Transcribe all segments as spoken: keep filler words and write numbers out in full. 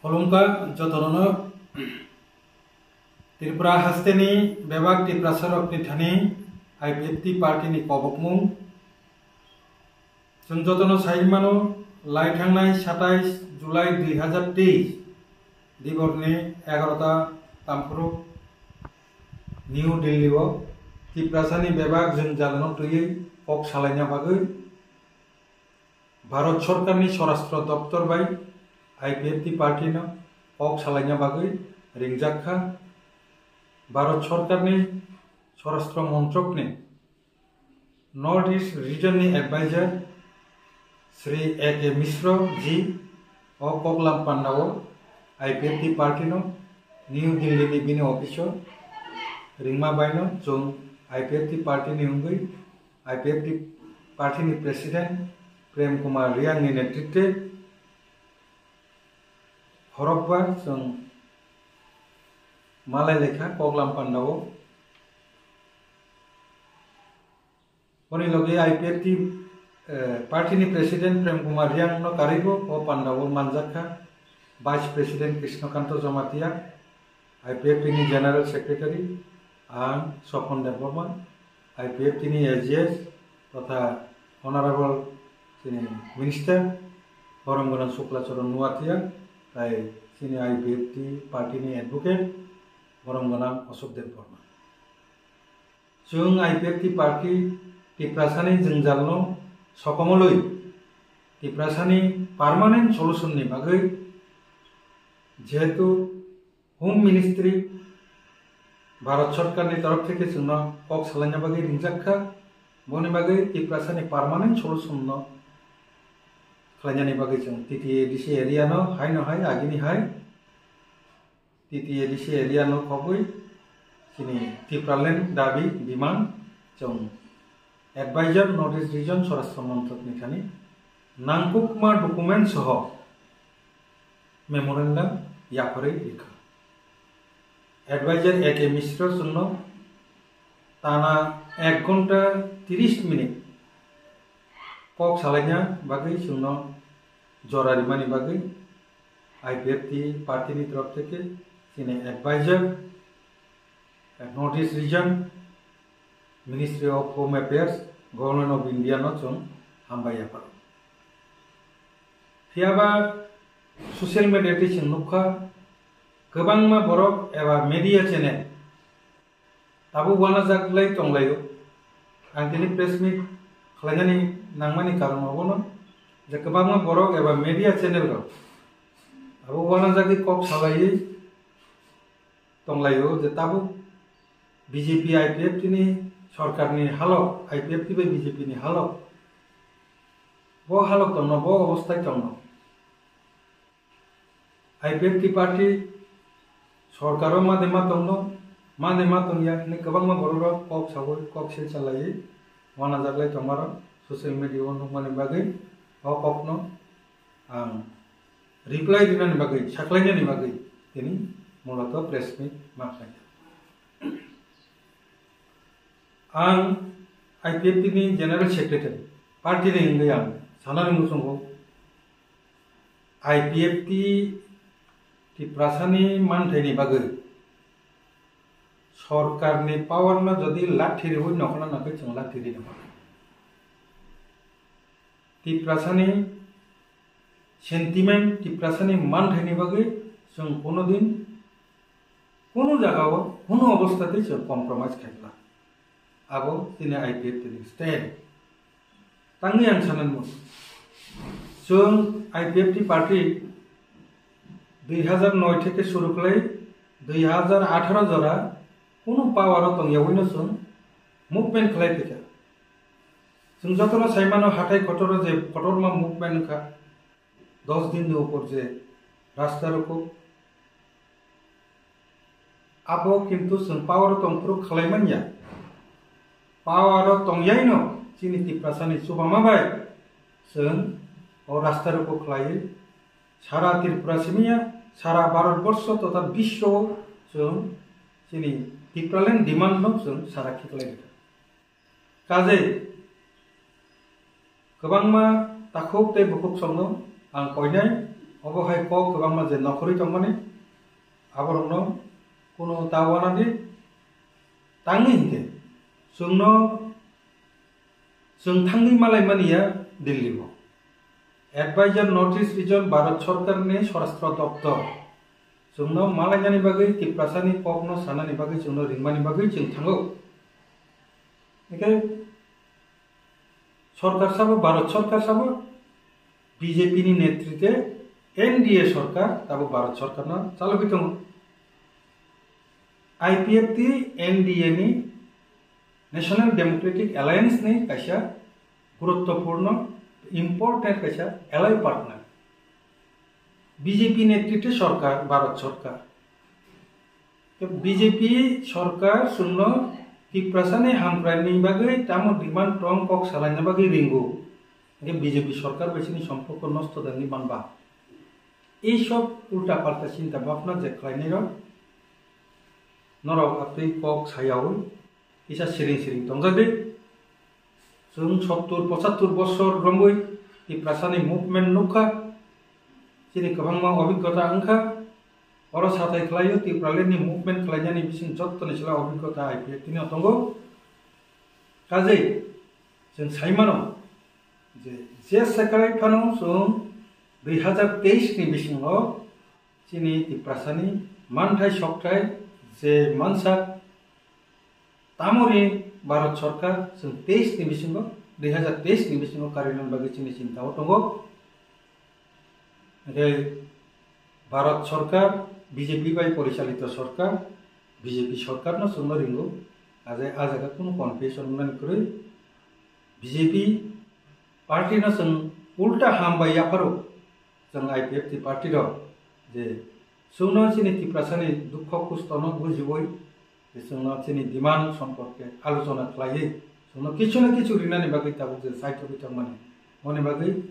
Khulumkha jotono. Tripura hasteni bebak Tiprasarokni thani I P F T party ni kobokmung. Chwng jotono sai mano, lai thangnai satais July dui hazar teis diborni egarota tamphuru New Delhi o Tiprasani bebak jwngjalno twiwi kok salaina bagwi Bharat Sorkarni Swarashtra Doptor bai I P F T party no kok salaina bagwi ringjak kha. Bharat Sorkarni Swarashtra Montrokni North East Region ni Advisor Shri A K Mishra ji o koklam pandao I P F T party no New Delhi ni bini office o ringma bai no chwng I P F T party ni wngwi I P F T party ni President Prem Kumar Riang ni netritwe khorokbar chwng malai lekha koklam pandao. Boni logi I P F T, eh, party ni President Prem Kumar Riang no karwibo o pandao manjak kha, Vice President Krishnakanto Jamatia, I P F T ni General Secretary, ang Sopon Debbarma, I P F T ni A G S totha Honorable chini Minister, borom gwnang Sukla Charan Nuatia, tai chini I P F T party ni advocate, borom gwnang Ashok Debbarma. Chwng I P F T party Tiprasani jwngjalno sokomolwi Tiprasani permanent solution ni bagwi, jehetu Home Ministry Bharat Sorkarni torof theke chwngno kok salaina bagwi ringjak kha, boni bagwi Tiprasani permanent solution no khlainani bagwi chwng T T A D C area no hai no hai agini hai T T A D C area no khobwi chini Tipraland dabi demand chwng Advisor North East Region Swarashtra Montrok ni thani nangkukma document soho memorandum yapharwi rikha. Advisor A K Mishra chwngno tana ek ghonta tris minute kok salaina bagwi chwngno jora rimani bagwi I P F T party ni torof theke chini advisor, eh, North East Region, Ministry of Home Affairs, Government of India no chwng hambai yapharo. Phiyaba social media twi chwng nukha, kwbangma borok eba media channel tabuk uanajaklai tonglaio. Ang tini press meet khlainani nangmani karon obono je kwbangma borok eba media channel rok abo uanajagwi kok salaiwi tonglaio je tabuk B J P I P F T ni sorkarni halok, I P F T bai B J P ni halok, bo halok tongno, bo obostai tongno. I P F T party sorkaro ma de ma tongno, ma de ma tongya hwnwi kwbangma bororok kok saui, kok silsa laiwi uanajaklai tongmarok social media o nukmani bagwi o kokno ang reply rinani bagwi, saklainani bagwi tini mulato press meet ma khlaijak. Ang I P F T ni General Secretary, party ni wngwi ang sanani muchungo I P F T Tiprasani manthaini bagwi sorkarni power no jodi lathi riwi nokhna nangkhe chwng lathi rina bagwi. Tiprasani sentiment, Tiprasani manthaini bagwi chwng kono din, kono jagao, kono obostha tei chwng compromise khaikla. Abo chini I P F T ni stand. Tangwi ang sanani muchungo. Chwng I P F T party dui hazar noi theke suru khlai dui hazar atharo jora kono power o tongyawi no chwng movement khlai phikha. Chwng jotono saimano hathai kotoro je kotorma movement wngkha, dos din ni upor je rasta roko. Abo kintu chwng power o tongphuru khlai manya. Power o tongyaino chini Tiprasani chubama bai chwng o rasta roko khlaiwi sara Tripura simiya, sara Bharat borsho totha biswo chwng chini Tipraland demand no chwng sara khiklai rikha. Kajei kwbangma takhuk tei bukhuk songno ang koinai Obo hai kok kwbangma je nokhorwi tongmani, aborokno kuno ta uanadi tangwi hinkhe chwngno chwng thangwi malaimani ya Delhi o. Advisor North East Region Bharat Sarkarni Swarashtra Doptor chwngno malainani bagwi, Tiprasani kokno sanani bagwi, chwngno ringmani bagwi chwng thango. Hinkhe Sorkar sabo, Bharat Sorkar sabo, B J P ni netrite N D A sorkar, tabo Bharat Sorkarno chalogwi tongo. I P F T N D A ni National Democratic Alliance ni kaisa guruttopurno, important kaisa ally partner. B J P netrite sorkar, Bharat Sorkar. B J P sorkar chwngno Tiprasani hamkraini bagwi tamo demand tong kok salaina bagwi ringo. Hinkhe B J P sorkar bai chini somporko nosto dangwi manba. Ei sob ulta palta chinta bhabna je khlainairok norok atwi kok sayaui kisa siring siring tongjagwi. Chwng sottur pochattur bosor romwi Tiprasani movement nukha, chini kwbangma obhiggota wngkha. Oro sathai khlaio, Tipralandni movement khlainani bising jottoni sila obhiggota I P F T ni tongo. Kajei chwng saimano je, je sekalai phano chwng dui hazar teis ni bisingo chini Tiprasani manthai sokthai je mansak, tamoni Bharat Sorkar chwng teis ni bisingo, dui hazar teis ni bisingo karinani bagwi chini chinta o tongo. Hinkhe Bharat Sorkar, B J P bai porichalito sorkar, B J P sorkarno chwngno ringo, ajai a jaga kunu confusion wngnani kwrwi. B J P party no chwng ulta ham bai yapharo, chwng I P F T party rok je chwngno chini Tiprasani dukho kusto no bujiwi, je chwngno chini demand somporke alochona khlaiwi chwngno kichu na kichu rinani bagwi tabuk je saitogwi tongmani, moni bagwi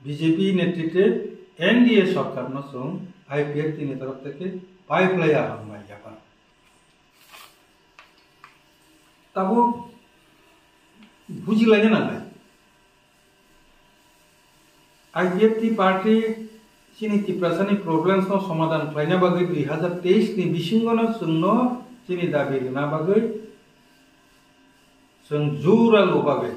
B J P netrite N D A sorkarno chwng I P F T ni torof theke pai phlai ya ham bai yaphar. Tabuk bujilaina nangnai. I P F T party chini Tiprasani problems no somadhan khlaina bagwi dui hazar teis ni bisingo no chwngno chini dabi rwna bagwi chwng jura lobagwi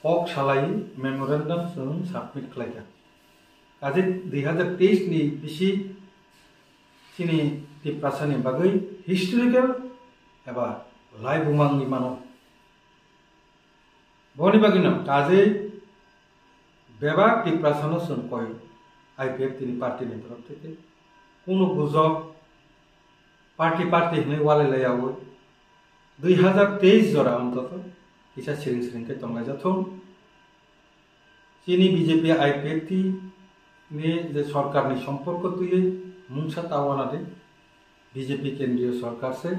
kok salai memorandum chwng submit khlaikha. Kaje dui hazar teis ni bisi chini Tiprasani bagwi historical eba laibumang ni mano. Boni bagwino kaje bebak Tiprasano chwng koi I P F T ni party ni torof theke kunu gujok party party hinwi walai laiyaui dui hazar teis jora ontoto kisa siring siring khe tonglaijak thung. Chini B J P I P F T ni je sorkar ni somporko twiwi mungsa ta wana de B J P kendriyo sorkar se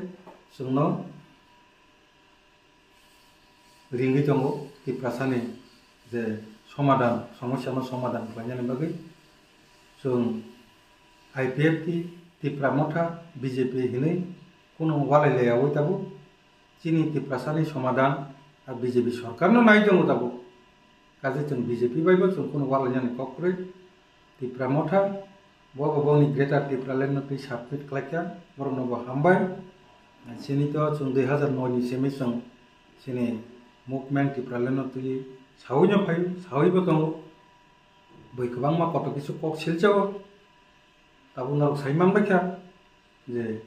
chwngno ringwi tongo Tiprasani je somadhan, somosyano somadhan khlainani bagwi chwng I P F T, Tipra Motha, B J P hinwi kunu walai laiyaui tabuk chini Tiprasani somadhan a B J P sorkarno nai tongo tabuk. Kaje chwng B J P bai bo chwng kunu walainani kok kwrwi. Tipra Motha, bo bo boni Greater Tipraland no twi submit khlaikha, borokno bo hambai. Chini to chwng dui hazar noi ni simi chwng chini movement Tipraland no twi saui no phaio, saui bo tongo. Bui kwbangma koto kisu kok silchao. Tabuk norok sai manbaikha je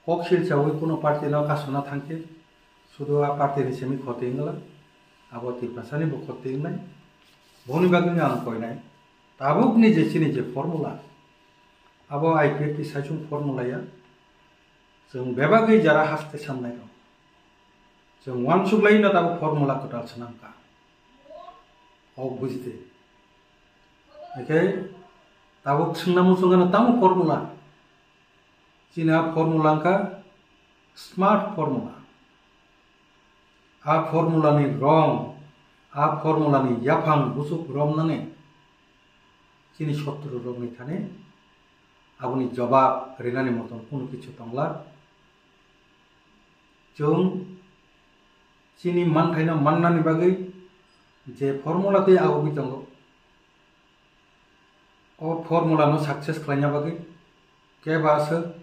kok silchaui kuno party no kasuna thangkhe, sudu a party ni simi khoti wngla, abo Tiprasani bo khoti wngnai. Boni bagwino ang koinai, tabukni je chini je formula, abo I P F T saichung formula ya, chwng bebagwi jara haste samnai rok. Chwng uansuk laino tabuk formula kwtal swnamkha. Kok bujitwi. Haikhe tabuk swngna muchungano tamo formula? Chini a formula wngkha smart formula. A formula ni rong, a formula ni yaphang buchuk romnani chini sotru rokni thani aboni jobab rinani moton kunu kichu tongla. Chwng chini manthaino mannani bagwi je formula tei agugwi tongo, O formula no success khlaina bagwi kebo aswk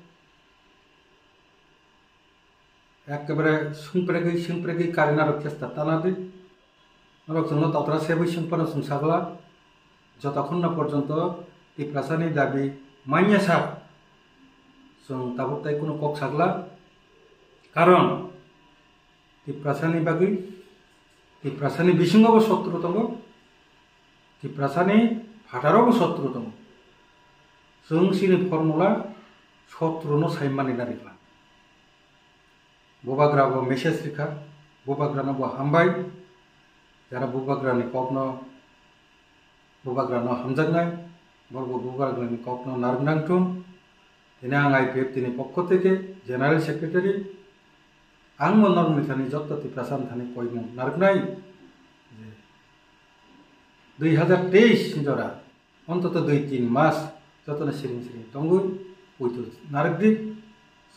ekkebare sungpregwi sungpregwi karinarok chesta tanadi. Norok chwngno totra sebwi sungphano chwng sagla, jotokhonno porjonto Tiprasani dabi manya sak chwng tabuk tai kunu kok sagla. Karon Tiprasani bagwi, Tiprasani bisingo bo sotru tongo, Tiprasani phataro bo sotru tongo. Chwng chini formula sotru no sai mani na rikha. Bubagra bo message rikha, Bubagra no bo hambai, jara Bubagra ni kok no Bubagra no hamjaknai, borok bo Bubagra ni kok no narwk nang thung. Tini ang I P F T ni pokho theke General Secretary, ang bo norok ni thani jotto Tiprasa ni thani koimung narwknai je dui hazar teis ni jora, ontoto dui tin mas jotono siring siring tongwi puitu narwk di.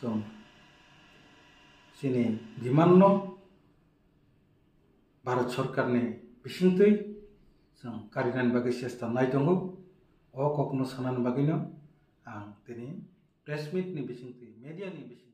Chwng chini demand no Bharat Sarkar ni bisingtwi chwng karinani bagwi chesta nai tongo. O kokno sanani bagwino ang tini press meet ni bisingtwi, media ni bisingtwi